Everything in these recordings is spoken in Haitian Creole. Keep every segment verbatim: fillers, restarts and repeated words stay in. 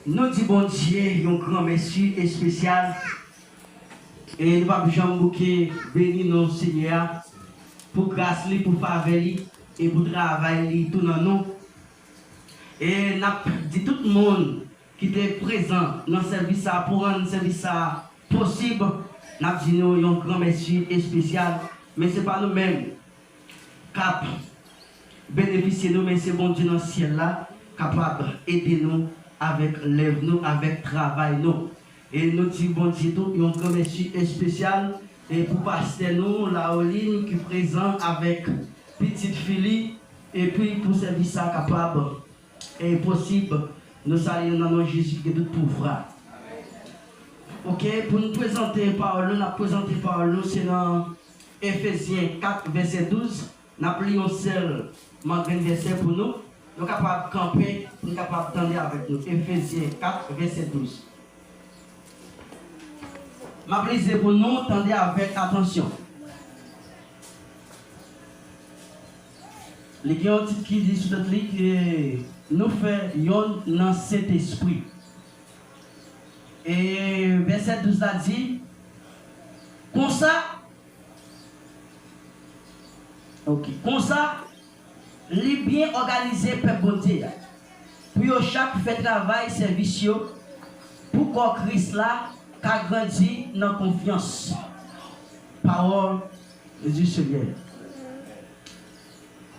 Nou di Bondye yon gran mèsi espesyal. E nou p ap janm bouke beni non Senyè a pou gras li, pou favè li e pou travay li tou nan nou. E n ap di tout moun ki te prezan nan sèvis sa a pou rann sèvis sa a posib, n ap di nou yon gran mèsi espesyal. Men se pa nou menm k ap benefisye nou, men se Bondye nan syèl la kapab ede nou avèk lèv nou, avèk travay nou. E nou di Bondye tou yon gran mèsi espesyal e pou pastè nou, Laolin, ki prezan avèk pitit fi li, epi pou sèvis sa kapab e posib, nou salye nou nan non Jezi ki gen tout pouvwa. Oke, pou nou prezante pawòl nou, n ap prezante pawòl nou, se nan Efezyen kat, vèsè douz. N ap li yon sèl mangrenn vèsè pou nou. Nou kapab kanpe, pou nou kapab tande avèk nou. Efezyen kat, vèsè douz. M ap li pou nou, tande avèk atansyon. Li gen yon tit ki di sou tèt li ke nou fè yonn nan Sentespri. E vèsè douz la di, konsa, oke, konsa, li byen òganize pèp Bondye a, pou yo chak fè travay sèvis yo, pou kò Kris la ka grandi nan konfyans. Pawòl du Seigneur.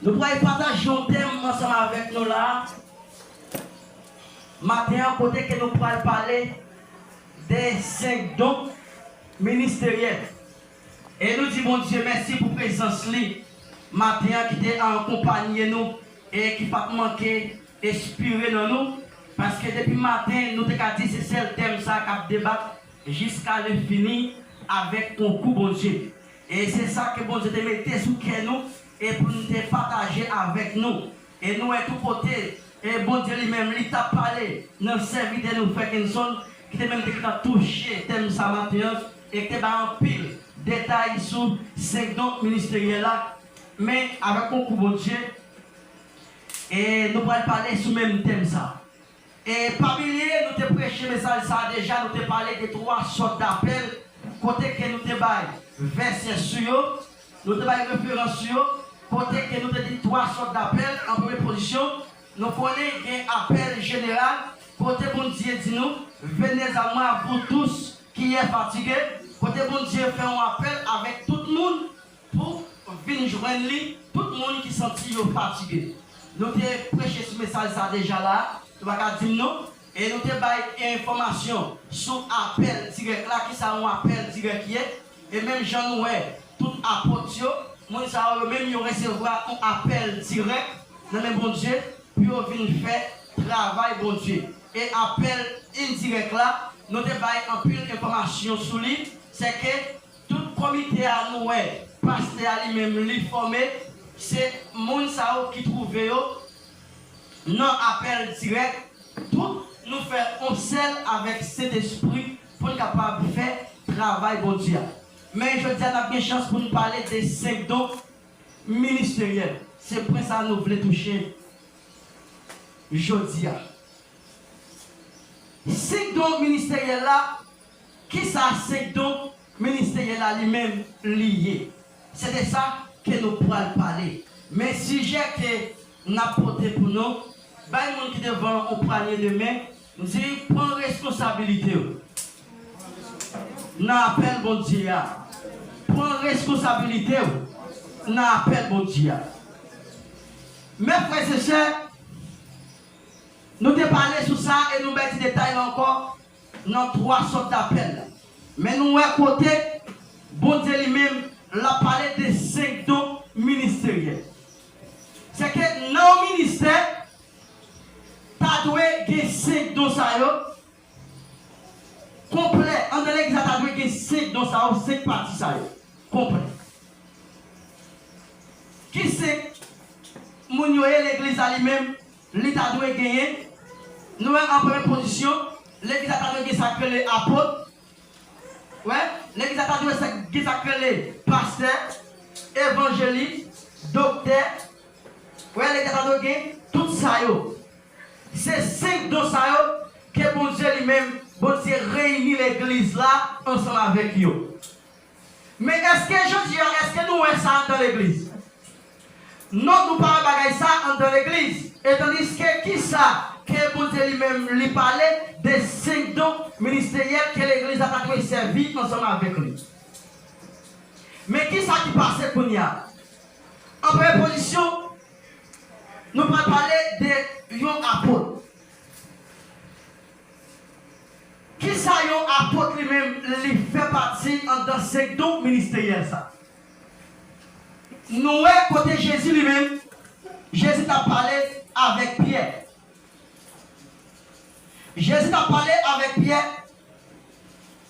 Nou pral pataje yon tèm ansanm avèk nou la maten an, kote ke nou pral pale de senk don ministeryèl. E nou di Bondye mèsi pou prezans li maten an ki te akonpanye nou e ki pa t manke espire nan nou, paske depi maten nou te ka di se sèl tèm sa k ap debat jiska lenfini avèk konkou Bondye. E se sa ke Bondye te mete sou kè nou e pou nou te pataje avèk nou. E nou wè tou kote, e Bondye li menm, li t ap pale nan sèvitè nou, Frè Kenson, ki te menm te gentan touche tèm sa maten an, e ki te bay anpil detay sou senk don ministeryèl la. Men, avèk konkou Bondye, e nou pral pale sou menm tèm sa. E pa bliye, nou te preche mesaj sa a deja, nou te pale de twa sòt dapèl, kote ke nou te bay vèsè sou yo, nou te bay referans sou yo, kote ke nou te di twa sòt dapèl, an premye pozisyon, nou konnen gen apèl jeneral, kote Bondye di nou, venez à moi, vous tous qui êtes fatigués, kote Bondye fè yon apèl avèk tout moun, pou vin jwenn li, tout moun ki santi yo fatige. Nou te preche sou mesaj sa deja la, nou pa ka di m non, e nou te bay enfòmasyon sou apèl dirèk la, kisa yon apèl dirèk ye, e menm jan nou wè, tout apot yo, moun sa yo, yo menm yo resevwa yon apèl dirèk nan men Bondye pou yo vin fè travay Bondye. E apèl endirèk la, nou te bay anpil enfòmasyon sou li, se ke tout komite a nou wè, pastè a li menm li fòme, se moun sa yo ki twouve yo nan apèl dirèk, tout nou fè yon sèl avèk Sentespri pou n kapab fè travay Bondye a. Men jodi a n ap gen chans pou n pale de senk don ministeryèl. Se pwen sa nou vle touche jodi a. Senk don ministeryèl la, kisa senk don ministeryèl la li menm li ye? Se de sa ke nou pral pale. Men sijè ke n ap pote pou nou, bay moun ki devan yon pwanye de men, di, pran responsabilite w nan apèl Bondye a. Pran responsabilite w nan apèl Bondye a. Mes frères et sœurs, nou te pale sou sa e nou bay ti detay la ankò nan twa sòt dapèl la. Men nou wè kote Bondye li menm l ap pale de senk don ministeryèl. Se ke nan yon ministè, ta dwe gen senk don sa yo konplè. Anndan legliz la, ta dwe gen senk don sa yo, senk pati sa yo konplè. Ki senk moun yo ye? Legliz la li menm, li ta dwe genyen. Nou wè an premye pozisyon, legliz la ta dwe gen sa k rele apot. Wè, legliz la ta dwe sa, gen sa k rele pastè, evanjelis, doktè. Wè, legliz la ta dwe gen tout sa yo. Se senk don sa yo ke li menm, Bondye reyini legliz la ansanm avèk yo. Men èske jodi a, èske nou wè sa anndan legliz? Non, nou pa wè bagay sa anndan legliz. E tandiske kisa ke Bondye li menm li pale de senk don ministeryèl ke legliz la ta dwe sèvi ansanm avèk li? Men kisa ki pase kounye a? An premye pozisyon, nou pral pale de yon apot. Kisa yon apot li menm li fè pati anndan senk don ministeryèl sa? Nou wè kote Jezi li menm, Jezi t ap pale avèk Pyè. Jezi t ap pale avèk Pyè,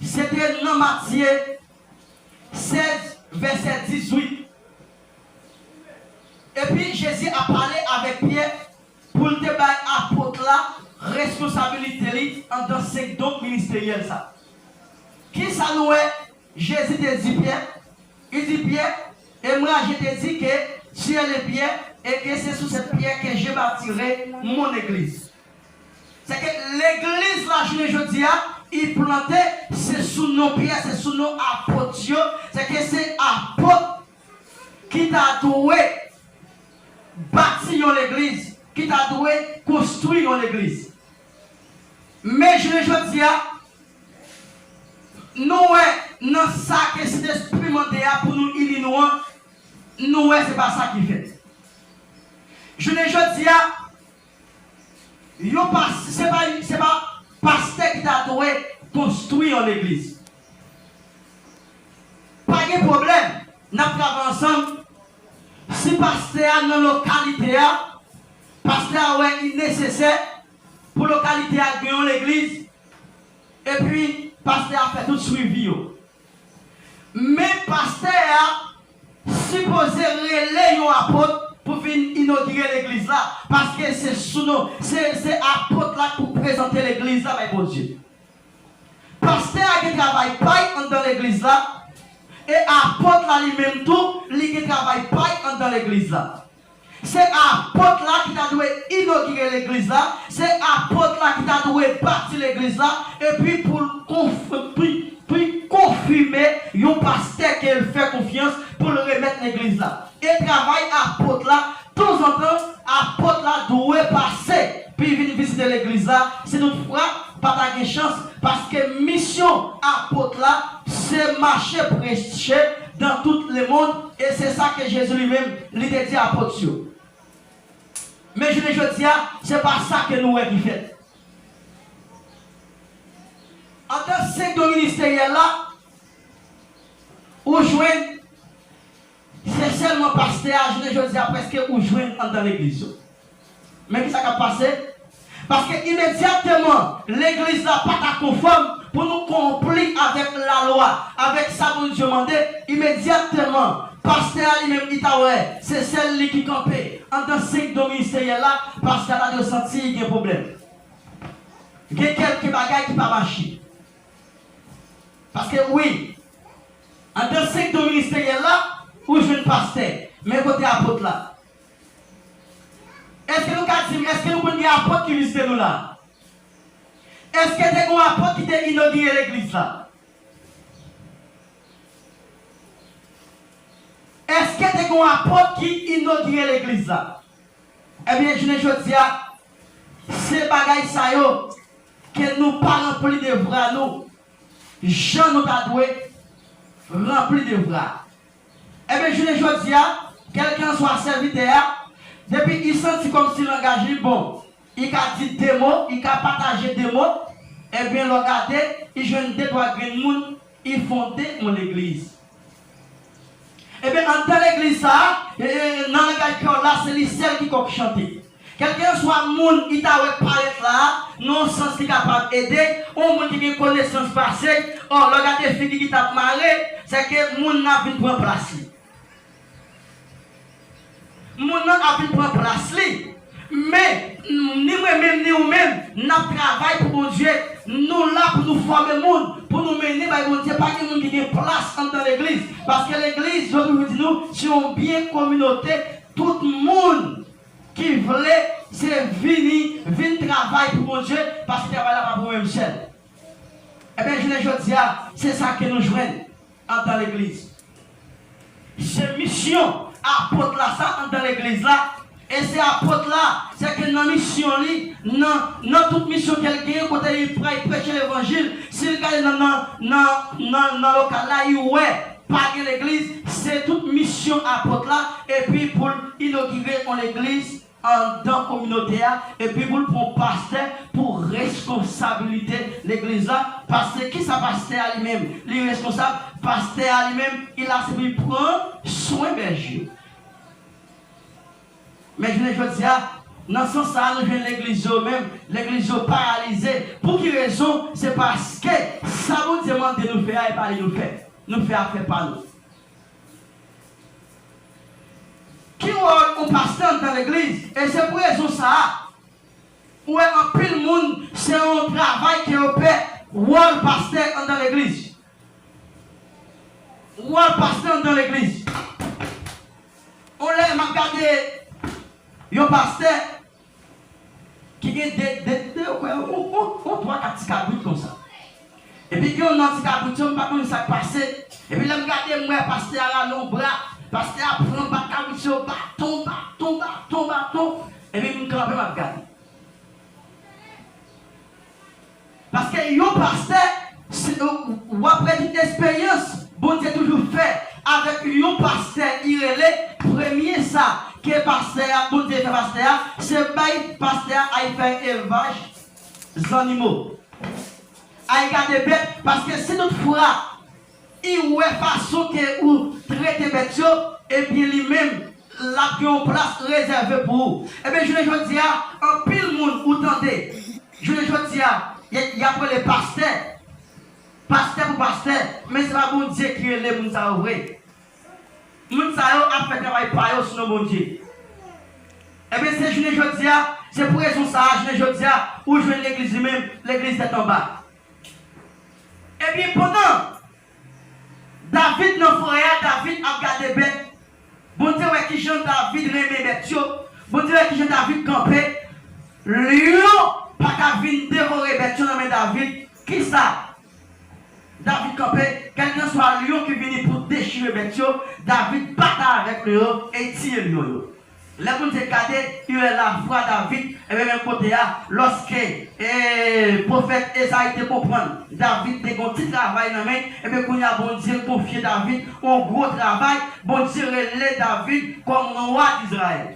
se te nan Matye sèz, vèsè dizuit. Epi Jezi ap pale avèk Pyè pou l te bay apot la responsabilite li anndan senk don ministeryèl sa. Kisa nou wè Jezi te di Pyè? Li di Pyè, et moi je te dis que tu es le pierre, et que c'est sur cette pierre que je bâtirai mon église. Se ke legliz la jounen jodi a, li plante, se sou non Pyè, se sou non apot yo, se ke se apot ki ta dwe bati yon legliz, ki ta dwe konstwi yon legliz. Men jounen jodi a, nou wè nan sa ke Sentespri mande a pou nou ini nou an, nou wè se pa sa ki fèt. Jounen jodi a, yon pas, se pa, se pa pastè ki ta dwe konstwi yon legliz. Pa gen pwoblèm, n ap travay ansanm. Si pastè a nan lokalite a, pastè a wè li nesesè pou lokalite a gen yon legliz, epi pastè a fè tout swivi yo. Men pastè a sipoze rele yon apot pou vin inogire legliz la, paske se sou non, se, se apot la ki pou prezante legliz la bay Bondye. Pastè a gen travay pa l anndan legliz la, e apot la li menm tou, li gen travay pa l anndan legliz la. Se apot la ki ta dwe inogire legliz la, se apot la ki ta dwe bati legliz la, epi pou l konf-, pou, pou l konfime yon pastè ke l fè konfyans pou l remèt legliz la. E travay apot la, tanzantan, apot la dwe pase pou l vin vizite legliz la, si toutfwa pa ta gen chans, paske misyon apot la, se mache preche dans tout le monde, e se sa ke Jezi li menm, li te di apot yo. Men jounen jodi a, se pa sa ke nou wè ki fèt. Anndan senk don ministeryèl la, ou jwenn, se sèlman pastè a, jounen jodi a, prèske ou jwenn anndan legliz yo. Men ki sa k ap pase? Paske imedyatman legliz la pa ta konfòm pou nou konpli avèk lalwa, avèk sa Bondye mande, imedyatman pastè a li menm li ta wè se sèl li ki kanpe anndan senk don ministeryèl la, pastè a ta dwe santi gen pwoblèm. Gen kèlke bagay ki pa mache. Paske wi, anndan senk don ministeryèl la, ou jwenn pastè, men kote apot la? Èske nou ka di m, èske nou konn gen apot ki vizite nou la? Èske te gen yon apot ki te inogire legliz la? Èske te gen yon apot ki inogire legliz la? Ebyen, jounen jodi a, se bagay sa yo ke nou pa ranpli devwa nou jan nou ta dwe ranpli devwa. Ebyen, jounen jodi a, kèlkanswa sèvitè a, depi li santi kòmsi langaj li bon, li ka di de mo, li ka pataje de mo, ebyen, lè w gade, li jwenn de twa grenn moun, li fonde yon legliz. Ebyen, anndan legliz sa a, e, e, nan langaj kreyòl la, se li sèl ki kòk chante. Kèlkanswa moun li ta wè parèt la a, nan yon sans li kapab ede, yon moun ki gen konesans pase, ò, lè w gade figi ki t ap mare, se ke moun nan ap vin pran plas li. Moun nan ap vin pran plas li. Men, ni mwen menm, ni ou menm, n ap travay pou Bondye. Nou la pou nou fòme moun, pou nou mennen bay Bondye. Pa gen moun ki gen plas anndan legliz. Paske legliz, yo toujou di nou, se yon byen kominote. Tout moun ki vle se vini, vin travay pou Bondye, paske travay la pa pou mwen menm sèl. Ebyen, jounen jodi a, se sa ke nou jwenn anndan legliz. Se misyon apot la sa anndan legliz la. E se apot la, se ke nan misyon li, nan, nan tout misyon ke l genyen, kote li pral preche levanjil, si l gade nan, nan, nan, nan, nan lokal la, li wè pa gen legliz, se tout misyon apot la, epi pou l inogire yon legliz anndan kominote a, epi pou l pran pastè pou reskonsabilite legliz la. Paske kisa pastè a li menm? Li reskonsab, pastè a li menm, li la se pou li pran swen bèje yo. Men jounen jodi a, nan sans sa a, nou jwenn legliz yo menm, legliz yo paralize. Pou ki rezon? Se paske sa Bondye mande nou fè a, e pa li nou fè. Nou fè afè pa nou. Ki wòl yon pastè anndan legliz? E se pou rezon sa a, ou wè anpil moun, se yon travay ke yo pè, wòl pastè anndan legliz. Wòl pastè anndan legliz. On lè m ap gade yon pastè ki gen de, de, de, yon, yon, yon, yon twa, kat ti kabrit konsa. Epi gen yon nan ti kabrit yo, m pa konn sa k pase. Epi lè m gade, m wè pastè a rale yon bra. Pastè a pran bat kabrit yo, baton, baton, baton, baton. Epi m kanpe, m ap gade. Paske yon pastè, se, w ap redi eksperyans Bondye toujou fè avèk yon pastè, li rele premye sa ke pastè a, Bondye fè pastè a, se bay pastè a al fè elvaj zannimo. Al gade bèt, paske si toutfwa li wè fason ke ou trete bèt yo, ebyen li menm, l ap gen yon plas rezève pou ou. Ebyen, jounen jodi a, anpil moun ou tande, jounen jodi a, y, y ap rele pastè, pastè pou pastè, men se pa Bondye ki rele moun sa yo vre. Moun sa yo ap fè travay pa yo sou non Bondye. Ebyen, se jounen jodi a, se pou rezon sa a, jounen jodi a, ou jwenn legliz li menm, legliz tèt anba. Ebyen, pandan David nan forè a, David ap gade bèt. Bondye wè kijan David renmen bèt yo. Bondye wè kijan David kanpe. Lyon pa ka vin devore bèt yo nan men David. Kisa? David kanpe. Kèlkanswa lyon ki vini pou dechire bèt yo, David batay avèk lyon e tiye lyon yo. Lè Bondye gade, li wè lafwa David, ebyen, menm kote a, lòske, e, pwofèt Ezayi te konprann David te gon ti travay nan men, ebyen, kounye a, Bondye konfye David yon gwo travay, Bondye rele David kòm wa Izrayèl.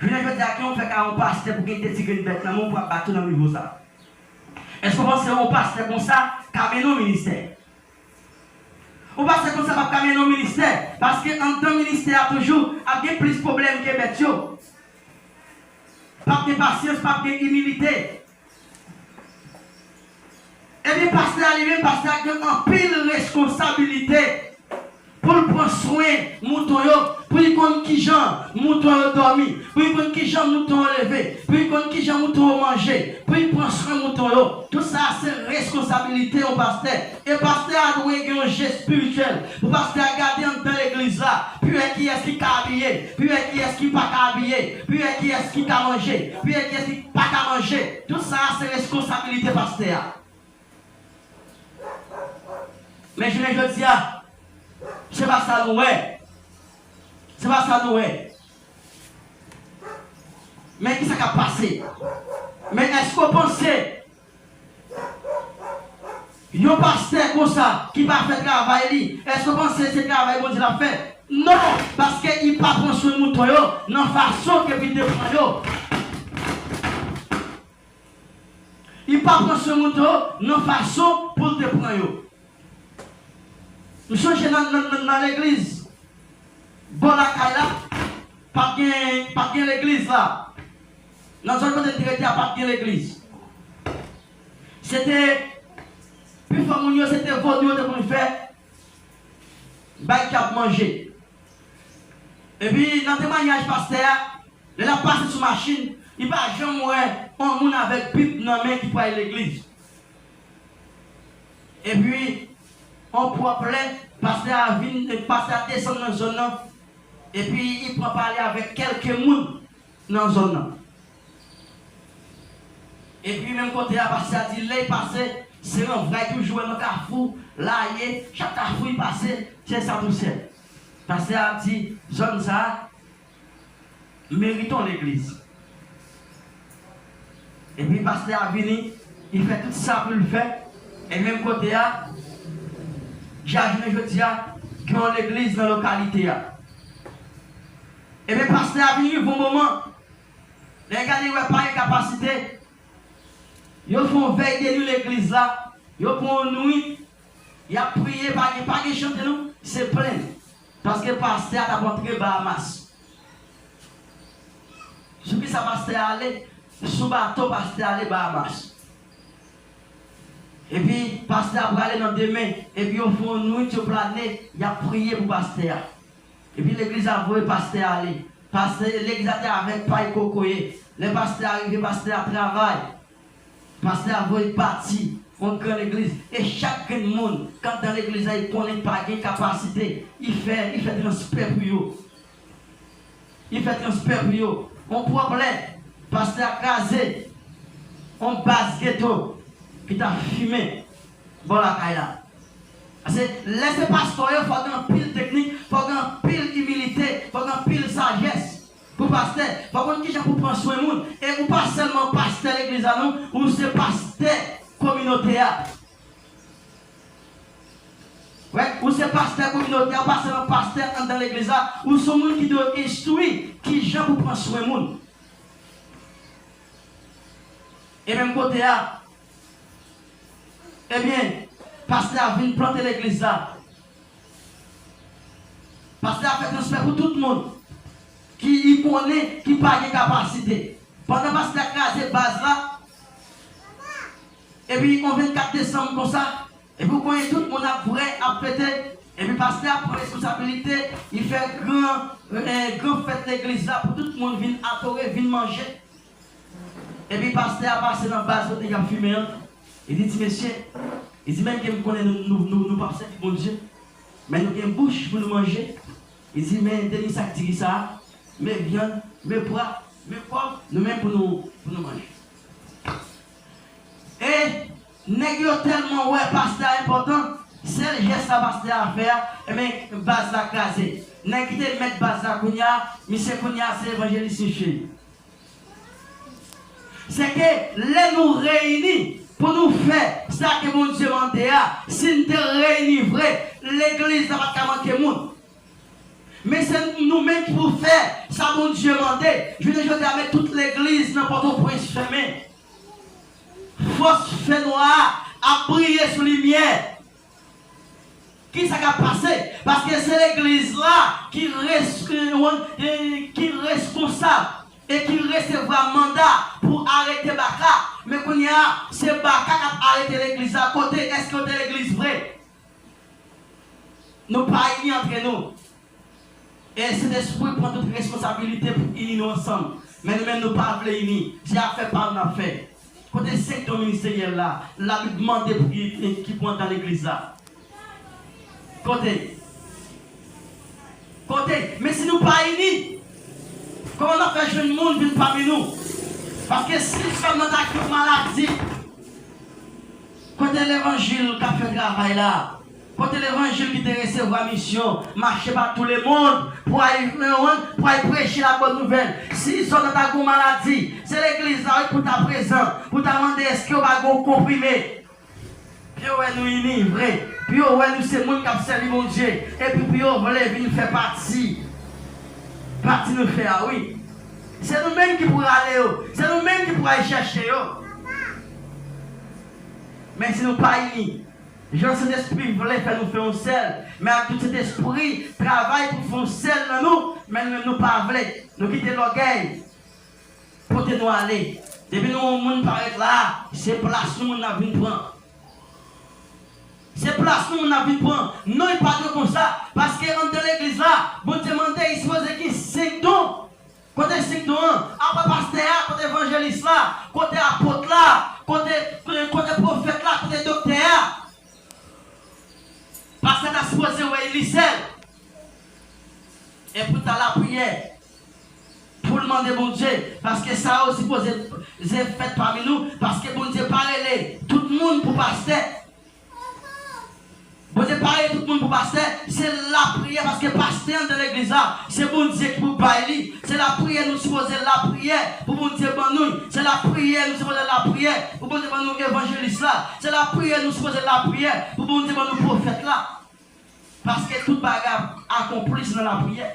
Jounen jodi a, ki yon fè ka yon pastè pou gen de ti grenn bèt nan men w pou ap bat yo nan nivo sa? Èske w panse yon pastè konsa ka mennen yon ministè? Ou panse konsa p ap ka mennen yon ministè? Paske anndan ministè a toujou ap gen plis pwoblèm ke bèt yo. P ap gen pasyans, p ap gen imilite. Ebyen, pastè a li menm, pastè a gen anpil reskonsabilite pou l pran swen mouton yo, pou li konn kijan mouton yo dòmi, pou li konn kijan mouton yo leve, pou li konn kijan mouton yo manje, pou li pran swen mouton yo. Tout sa a se reskonsabilite yon pastè. E pastè a dwe gen yon je espirityèl. Pou pastè a gade anndan legliz la, pou wè kiyès ki ka abiye, pou wè kiyès ki pa ka abiye, pou wè kiyès ki ka manje, pou wè kiyès ki pa ka manje. Tout sa a se reskonsabilite pastè a. Men jounen jodi a, se pa sa nou wè. Se pa sa nou wè. Men kisa k ap pase? Men èske w panse yon pastè konsa ki pa fè travay li, èske w panse se travay Bondye l ap fè? Non, paske li pa pran swen mouton yo nan fason ke pou l te pran yo. Li pa pran swen mouton yo nan fason pou l te pran yo. M sonje nan, nan, nan, nan legliz, bò lakay la, pa t gen, pa t gen legliz la. Nan zòn kote m te rete a, pa t gen legliz. Se te, pifò moun yo, se te vodou yo te konn fè, bay dyab manje. Epi, nan temwayaj pastè a, lè l ap pase sou machin, li pa janm wè yon moun avèk Bib nan men ki pral legliz. Epi, yon pwòp lè, pastè a vin, pastè a desann nan zòn nan. Epi li pran pale avèk kèlke moun nan zòn nan. Epi menm kote a, pastè a di lè l pase, se ranvwa l toujou wè nan kafou, la ye, chak kafou li pase, se sa tou sèl. Pastè a di, zòn sa a merite yon legliz. Epi pastè a vini, li fè tout sa pou l fè, e menm kote a, ja jounen jodi a, gen yon legliz nan lokalite a. Ebyen, pastè a vin rive yon moman, lè l gade, l wè pa gen kapasite, yo fè yon vèy de nwi legliz la, yo pran yon nwit, y ap priye, pa gen, pa gen chante non, se plenn. Paske pastè a t ap antre Bahamas. Sou kisa pastè a ale? Sou bato pastè a ale Bahamas. Epi pastè a prale nan demen, epi yo fè yon nwit, yo plane, y ap priye pou pastè a. Epi legliz la voye pastè a ale. Pastè, legliz la te avèk pay kokoye. Lè pastè a rive, pastè a travay. Pastè a voye pati, yon gran legliz. E chak grenn moun k anndan legliz la, li konnen pa gen kapasite. Li fè, li fè transfè pou yo. Li fè transfè pou yo. Yon pwoblèm, pastè a kraze yon baz geto ki t ap fimen bò lakay la. Paske lè se pastè yo, fò gen anpil teknik, fò gen anpil imilite, fò gen anpil sajès pou pastè. Fò konn kijan pou pran swen moun. E ou pa sèlman pastè legliz la non, ou se pastè kominote a. Wè, ou se pastè kominote a, ou pa sèlman pastè anndan legliz la, ou se yon moun ki dwe enstwi kijan pou pran swen moun. E menm kote a, ebyen, pastè a vin plante legliz la. Pastè a fè transfè pou tout moun ki li konnen ki pa gen kapasite. Pandan pastè a kraze baz la, epi yon vennkat desanm konsa, epi w konnen tout moun ap vre, ap fete, epi pastè a pran responsabilite, li fè gran, eh, gran fèt legliz la pou tout moun vin adore, vin manje. Epi pastè a pase nan baz kote y ap fimen an. Li di, ti mesye, li di, menm ke m konnen nou, nou, nou, nou p ap sèvi Bondye, men nou gen bouch pou nou manje. Li di, men demi sak diri sa a, men vyann, men pwa, men pòv, nou menm pou nou, pou nou manje. E nèg yo tèlman wè pastè a enpòtan, sèl jès la pastè a fè a, ebyen, baz la kraze. Nèg ki te mèt baz la kounye a, misye kounye a se evanjelis misye ye. Se ke lè nou reyini pou nou fè sa ke Bondye mande a, si n te reyini vre, legliz la pa t ka manke moun. Men se nou menm ki pou fè sa Bondye mande. Jounen jodi a, men tout legliz nan Pòtoprens fèmen. Fòs fènwa a ap briye sou limyè. Kisa k ap pase? Paske se legliz la ki res-, ki responsab e ki resevwa manda pou arete baka. Men kounye a, se baka k ap arete legliz la. Kote, èske yo te legliz vre? Nou pa ini antre nou. E Sentespri pran tout responsabilite pou ini nou ansanm. Men nou menm nou pa vle ini. Se afè pa nou n ap fè. Kote senk don ministeryèl la? Labib mande pou ki, ki pou anndan legliz la. Kote? Kote? Men si nou pa ini, kòman n ap fè jwenn moun vin pami nou? Paske si sèlman ta gen maladi, kote levanjil k ap fè travay la? Kote levanjil ki te resevwa misyon mache pa tou lemonn pou al, pou al preche la bòn nouvèl? Si zòn nan ta gen maladi, se legliz la wi pou ta prezan, pou ta mande èske yo pa gen yon konprime. Pou yo wè nou ini vre, pou yo wè nou se moun k ap sèvi Bondye, epi pou yo vle vin fè pati, pati nou fè a wi. Se nou menm ki pou rale yo, se nou menm ki pou al chèche yo. Men si nou pa ini, jan Sentespri vle fè nou fè yon sèl, men ak tout Sentespri travay pou fè yon sèl nan nou, men nou menm nou pa vle. Nou kite lògèy pote nou ale. Depi nou yon moun parèt la, se plas nou moun nan vin pran. Se plas nou moun nan vin pran. Non, li pa dwe konsa. Paske anndan legliz la, Bondye mande, li sipoze gen senk don. Kote senk don an? Apa pastè a, kote evanjelis la, kote apot la, kote, kote pwofèt la, kote doktè a? Pastè ta sipoze wè li sèl. E pou ta lapriyè, pou l mande Bondye, paske sa yo sipoze ze fèt pami nou, paske Bondye pa rele tout moun pou pastè. Bondye pa rele tout moun pou pastè, se lapriyè, paske pastè anndan legliz la, se Bondye ki pou bay li. Se lapriyè nou sipoze lapriyè pou Bondye ban nou. Se lapriyè nou sipoze lapriyè pou Bondye ban nou evanjelis la. Se lapriyè nou sipoze lapriyè pou Bondye ban nou pwofèt la. Paske tout bagay akonpli se nan lapriyè.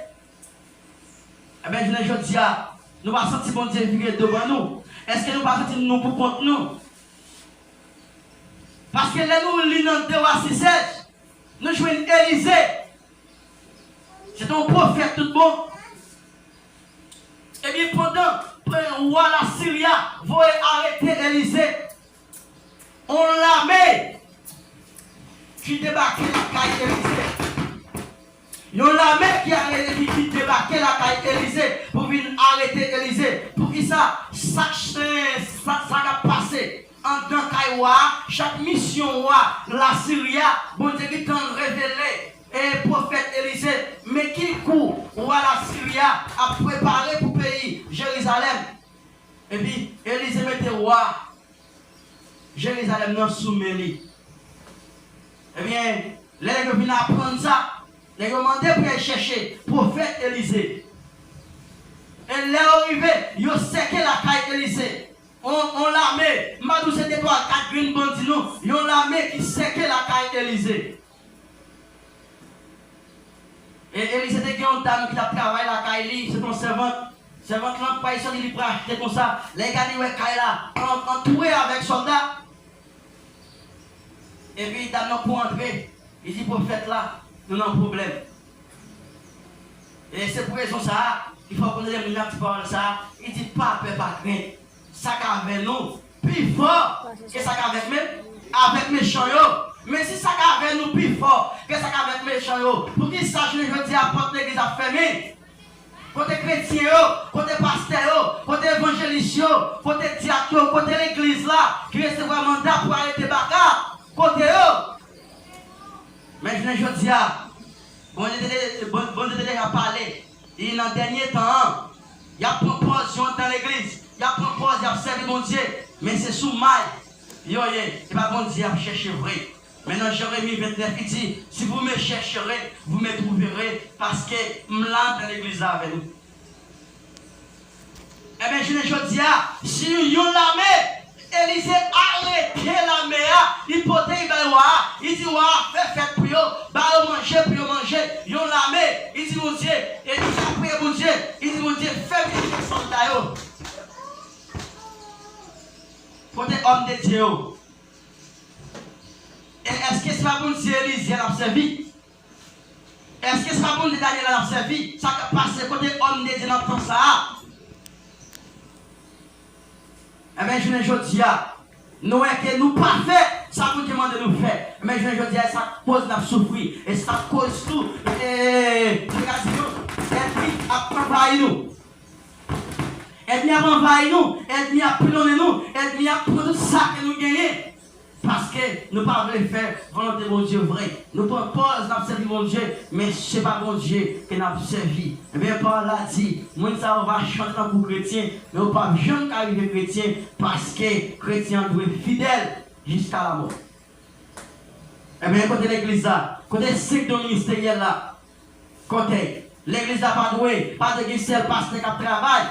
Ebyen, jounen jodi a, nou pa santi Bondye vire do ban nou? Èske nou pa santi nou pou kont nou? Paske lè nou li nan de Wa sis sèz, nou jwenn Elize. Se te yon pwofèt tout bon. Ebyen, pandan wa Lasiri a voye arete Elize, yon lame ki debake lakay Elize. Yon lame ki ale, ki, ki debake lakay Elize pou vin arete Elize. Poukisa? Sa, sa, sa k ap pase anndan kay wa a, chak misyon wa Lasiri a, Bondye gentan revele e pwofèt Elize, men ki kou wa Lasiri a ap prepare pou peyi Jerizalèm. Epi Elize mete wa Jerizalèm nan sou men li. Ebyen, lè nèg yo vin aprann sa, nèg yo mande pou y al chèche pwofèt Elize. E lè yo rive, yo sèke lakay Elize. On, on lame, m pa di w se de twa kat grenn bandi non, yon lame ki sèke lakay Elize. E Elize te gen yon dam ki t ap travay lakay li, se te yon sèvant. Sèvant lan pa sòti, li pral achte konsa. Lè l gade, li wè kay la an, antoure avèk sòlda. Epi dam nan kouri antre, li di pwofèt la, nou nan pwoblèm. E se pou rezon sa a, li fè w konnen lè moun nan ap di pawòl sa a, li di pa pè, pa krent. Sa k avè nou pi fò ke sa k avèk me, avèk mechan yo. Men si sa k avè nou pi fò ke sa k avèk mechan yo, poukisa jounen jodi a pòt legliz ap fèmen? Kote kretyen yo? Kote pastè yo? Kote evanjelis yo? Kote dyak yo? Kote legliz la ki resevwa manda pou arete baka? Kote yo? Men jounen jodi a, Bondye te, Bon- Bondye te deja pale. Li nan dènye tan an, y ap pran pòz yo anndan legliz, y ap pran pòz y ap sèvi Bondye, men se sou may yo ye, e pa Bondye y ap chèche vre. Men nan Jeremi vennèf, li di, si vous me chercherez, vous me trouverez, paske m la anndan legliz la avè nou. Ebyen, jounen jodi a, si yon lame, Elize arete lame a, li pote l bay wa a, li di wa a, fè fèt pou yo, ba yo manje pou yo manje. Yon lame, li di Bondye, Elize ap priye Bondye, li di Bondye, fè vini sòlda yo. Kote òm de Dye yo? E èske se pa Bondye Elize n ap sèvi? Èske se pa Bondye Daniel n ap sèvi? Sa k ap pase kote òm de Dye nan tan sa a? Ebyen, jounen jodi a, nou wè ke nou pa fè sa Bondye mande nou fè. Men jounen jodi a, e sa k koz n ap soufri. E sa k koz tou, e, enmi ap anvayi nou. Enmi ap anvayi nou. Enmi ap pilonnen nou. Enmi ap pran tout sa ke nou genyen. Paske nou pa vle fè volonte Bondye vre. Nou pran pòz n ap sèvi Bondye, men se pa Bondye ke n ap sèvi. Ebyen, pawòl la di, moun sa yo va chante tankou kretyen, men yo p ap janm ka rive kretyen, paske kretyen an dwe fidèl jiska lamò. Ebyen, kote legliz la? Kote senk don ministeryèl la? Kote? Legliz la pa dwe, pa dwe gen sèl pastè k ap travay.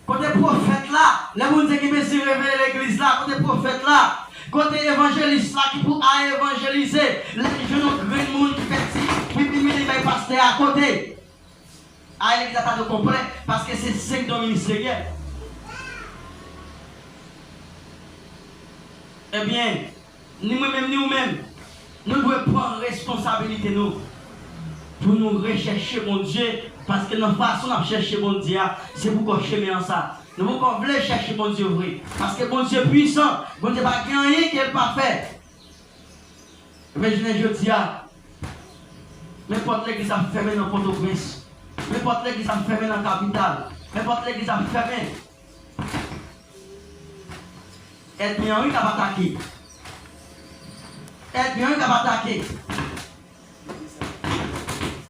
Kote pwofèt la? Lè Bondye gen bezwen reveye legliz la, kote pwofèt la? Kote evanjelis la ki pou al evanjelize? Lè l jwenn yon grenn moun ki fè ti pipi mini bay pastè a, kote? Ay, legliz la ta dwe konplè, paske se senk don ministeryèl. Ebyen, ni mwen menm, ni ou menm, nou dwe pran responsabilite nou pou nou rechèche Bondye, paske nan fason n ap chèche Bondye a, se poukò chemen an sa. Nou poko vle chèche Bondye vre, paske Bondye pwisan, Bondye pa gen anyen ke l pa fè. Men jounen jodi a, men pòt legliz ap fèmen nan Pòtoprens, men pòt legliz ap fèmen nan kapital, men pòt legliz ap fèmen. Ènmi an wi k ap atake. Ènmi an wi k ap atake.